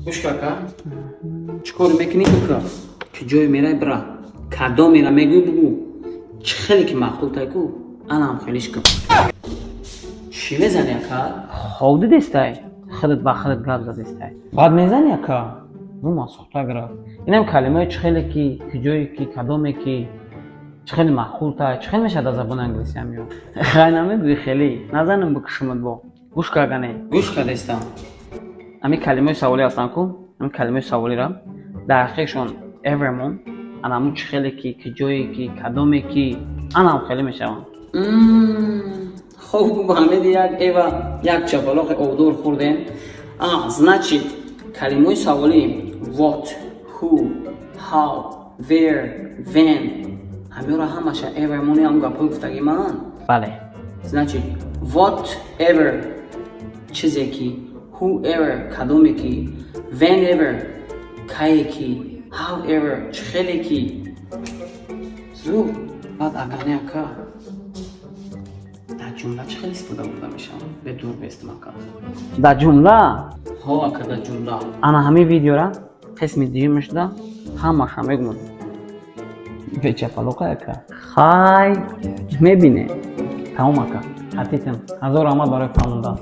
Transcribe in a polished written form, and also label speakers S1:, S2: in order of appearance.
S1: Гӯш кака, чӣ кор мекунӣ, ука? Ки ҷое мерай, бира, кадом мера мегӯй, бугӯ. Чӣ хеле ки маъқул тай ку, анам хелиш кун. Чӣ мезани, ака? Хоб дидестай, худат ба худат гап задестай, баъд мезани, ака. Бума сухта гирифт. Инам калимаи чӣ хеле ки, куҷое ки, кадоме ки, чӣ хеле маъқул тай, чӣ хел мешавад аз забони англисӣ ҳам ё хай намегӯи, хеле назанам, бикушумат. Бо гӯш кардане, гӯш кардестам. Ҳамин калимаи саволӣ ҳастанд ку, ҳамин калимаи саволиро дар ҳақиқшон evermon анамун чӣ хеле ки, куҷое ки, кадоме ки, анам хеле мешаванд. Хоб, бо ҳамеди як эва як чапалоқи обдор хӯрдем. Значит, калимаи саволӣ what, who, how, where, when, ҳамёро ҳамаша evermони ҳам гапҳои гуфтагӣ ман. Бале, значит, whatever чизе ки, whoever кадоме ки, whenever кае ки, however чӣ хеле ки. Зур. Баъд агар не, ака, дар ҷумла чӣ хеле истифода бурда мешавад? Бе дур бестам, ака.
S2: Дар ҷумла?
S1: Ҳо, ака, дар ҷумла.
S2: Ана ҳамин видеора қисми дуюм шуда ҳамаша мегумад. Бечапалоқа, ака, хай мебине. Тамом, ака, хатитам. Ҳазор раҳмат барои фаҳмондан.